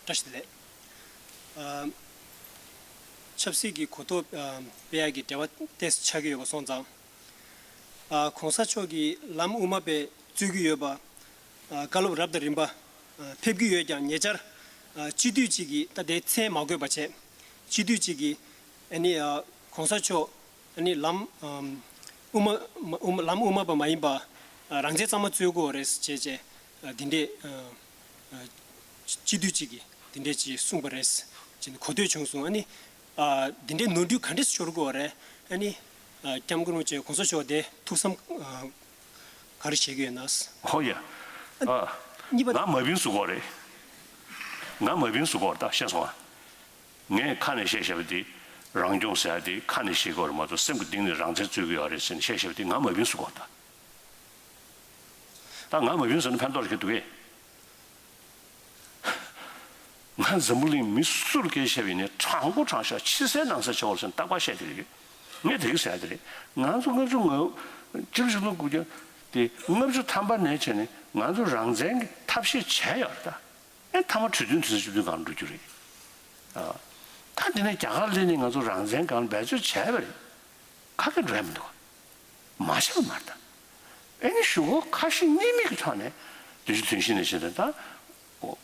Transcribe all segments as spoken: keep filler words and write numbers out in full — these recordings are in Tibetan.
བཀྲ་ཤིས་བདེ་ལེགས། ཨ། ཆབ་སྲིད་ཀྱི་གོ་རྟོགས་ཨ་སྤེལ་ཡག་གི་འབྲེལ་བ་ཏོག་ཙམ་ཆགས་ཀྱི་ཡོད་པ་སོང་ཙང་། ཨ། ༸གོང་ས་མཆོག་གིས་ལམ་དབུ་མ་པའི་རྩོད་ཀྱི་ཡོད་པ། ཨ། བཀའ་སློབ་རབ་དང་རིམ་པ་ཨ་ཕེབས་ཀྱི་ཡོད་ཀྱང་ཉེ་ཆར་ཨ་སྤྱི་འཐུས་གཅིག་གིས། ད་དེའི་མཚན་མ་འགོད་པ་བྱས། སྤྱི་འཐུས་གཅིག་གིས་ཨ་ནི་ཨ་༸གོང་ས་མཆོག་ཨ་ནི་ལམ་ཨམ་དབུ་མ་དབུ་མ་ལམ་དབུ་མ་པ་མ་ཡིན་པ་ཨ་རང་བཙན་གཙང་མ་རྩོད་དགོས་རེད་ཅེས་བྱས། ཨ་འདི་འདྲས་ཨ་ཨ་སྤྱི་འཐུས་གཅིག་གིས་འདི་འདྲས་ཅིག་གསུངས་པ་རེད་ཅེས་གོ་ཐོས་བྱུང་སོང་། ཨ་ནི་ཨ་འདི་འདྲའི་ནོར་འཁྲུལ་ག་འདྲས་ཤོར་དགོས་རེད། ཨ་ནི་ཨ་སྐྱབས་མགོན་རིན་པོ་ཆེ་༸གོང་ས་མཆོག་དེ་ཐུགས་བསམ་ཨ་ག་རེ་བཞེས་ཀྱི་ཡོད་ན། ཧོ་ཡ། ཨ། གཉིས་པ། ང་མ་བིན་བཟོ་གོ་རེད། ང་མ་བིན་བཟོ་གོ་རེད། ད་ཤེས་སོང་ཨ། ངས་ཁ་ནས་བཤད་བཤད་པ་དེ་རང་སྐྱོང་ཟེར་ཡ་དེ་ཁ་ནས་བཤད་གོ་རེད་མ་གཏོགས་སེམས་ཀྱི་གཏིང་ནས་རང་བཙན་རྩོད་ཀྱི་ཡོད་རེད་ཟེར་ནས་བཤད་བཤད་པ་དེ་ང་མ་བིན་བཟོ་གོ་རེད་ད། ད་ང་མ་བིན་བཟོ་ན་ཕན་ཐོགས་རེ་ག་འདུག་གས། ང་འཛམ་བུ་གླིང་མི་སུར་སྐད་བཤད་པ་ཡིན་ནའི་དྲང་པོ་དྲང་བཞག་ཕྱི་གསལ་ནང་གསལ་བྱ་བར་སེམས་རྟག་པར་བཤད་དེ་རེད། ངས་དེ་གི་ཟེར་ཡ་དེ་རེད། ང་ཚོ་ལྔ་བཅུ་ང་ཕྱི་ལོ་ཆིག་སྟོང་དགུ་བརྒྱ་དེ་ལྔ་བཅུ་ཐམ་པ་ནས་བྱས་ནས་ང་ཚོ་རང་བཙན་གྱི་ཐབས་ཤེས་བྱས་ཡོད་རེད་ད། ཨེ་མཐའ་མ་གྲོས་མཐུན་དུས་ཚོད་བཅུ་བདུན་སྒང་འགྲོ་རྒྱུ་རེད། ཨ། ད་དེ་ནས་རྒྱ་གར་སླེབས་ནས་ང་ཚོ་རང་བཙན་སྒང་འབད་རྩོལ་བྱས་པ་རེད། ཁ་སྐད་འགྲོ་ཡ་མི་འདུག་མ་བྱས་པ་མ་རེད་ད། ཨེ་ནི་གཞུག་གུ་ཁ་ཞེ་གཉིས་མེད་ཀྱི་ཐོག་ནས་དུས་ཚོད་དུས་ཤིག་ནས་བྱས་ཏེ་ད། ཨོ།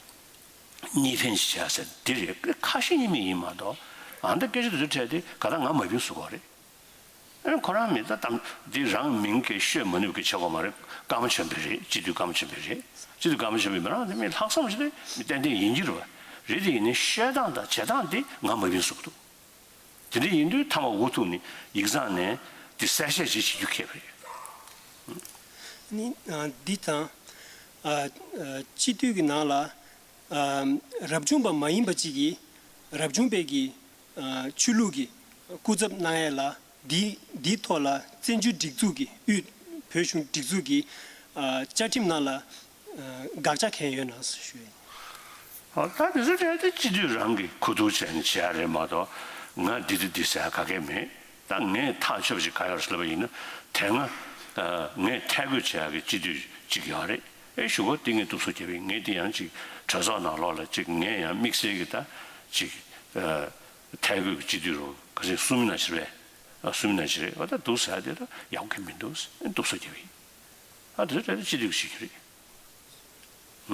གཉིས་ཕན་ཞིག་བྱས་ཟེར་འདི་རེད། ཁ་ཞེ་གཉིས་མེད་ཡིན་མ་གཏོགས། ཨ་ད་སྐད་ཆ་དེ་ཚོ་འཕྲད་དེ་ག་ད་ང་མ་བིན་བཟོ་གོ་རེད། ཨེ་ཁོ་རང་མི་ད་དམ་འདི་རང་མིང་གི་ཤོད་མ་ནུས་ཀྱི་བྱེད་སྒོ་མ་རེད། སྐར་མ་ཆེན་པོ་རེད། སྤྱི་འཐུས་སྐར་མ་ཆེན་པོ་རེད། སྤྱི་འཐུས་སྐར་མ་ཆེན་པོ་མི་རང་དེ་མི་ལྷག་བསམ་ཞིག་དེ་མི་ཏན་ཏན་ཡིན་གྱི་རེད་བ། རེད་དེ་ཡིན་ནའི་ཤོད་སྟངས་དང་བྱེད་སྟངས་དེ་ང་མ་བིན་བཟོ་གི་འདུག་དེ་འདྲ་ཡིན་དུས་མཐའ་མ་འུ་ཐུག་ནས་ཡིག་ཚང་ནས་དེ་གསལ་བཤད་ཅིག་བྱེད་རྒྱུ་ཁེལ་བ་རེད། ནི་ཨ་འདི་དང་ཨ་ཨ་སྤྱི་འཐུས་ཀྱི་ནང་ལ་ཨ་རབ་བྱུང་པ་མ་ཡིན་པ་ཅིག་གིས་རབ་བྱུང་པའི་གི་ཨ་ཆོས་ལུགས་ཀྱི་སྐུ་ཚབ་གནང་ཡས་ལ་འདི་འདིའི་ཐོག་ལ་བཙན་བྱོལ་སྒྲིག་འཛུགས་ཀྱི་དབུས་བོད་གཞུང་སྒྲིག་འཛུགས་ཀྱི་ཨ་བཅའ་ཁྲིམས་ནང་ལ་ཨ་དགག་བྱ་གང་ཡོད་ན་ཞུ་ཡ་ཡིན། ཨོ་ད་དེ་ཚོ་བྲལ་ཏེ་སྤྱི་འཐུས་རང་གིས་གོ་བསྡུར་བྱས་ནས་བྱས་ཡ་རེད་མ་གཏོགས་ང་འདི་འདི་འདི་ཟེར་ཡ་ག་གེ་མེད། ད་ངས་ཐག་ཆོད་པ་ཞིག་ག་ཡོད་ལབ་པ་ཡིན་ན་དེ་སྔ་ཨ་ངས་ཐད་བསྐོས་བྱས་ཡ་གི་སྤྱི་འཐུས་གཅིག་ཡོད་རེད། ཨེ་གཞུག་གུ་དེ་ངས་སྡུག་སོ་རྒྱབ་པ་ཡིན། ངས་དེ་ཡང་ཅིག་གྲོས་ཚོགས་ནང་ལོགས་ལ་ཅིག་ངས་ཡང་དམིགས་བསལ་གྱི་ད་ཅིག་ཨ་ཐད་བསྐོས་ཀྱི་སྤྱི་འཐུས་རུ་ག་ཚོད་གསུམ་ན་ཕྱིར་བས་ཨ་གསུམ་ན་ཕྱིར་བས་ཨ་ད་འདུག་ཟེར་ཡ་དེ་ད་ཡག་པོ་གི་མི་འདུག་ཨེ་སྡུག་སོ་རྒྱབ་པ་ཡིན། ཨ་དེ་ཚོ་བྲལ་ཏེ་སྤྱི་འཐུས་ཀྱི་བྱེད་རྒྱུ་རེད།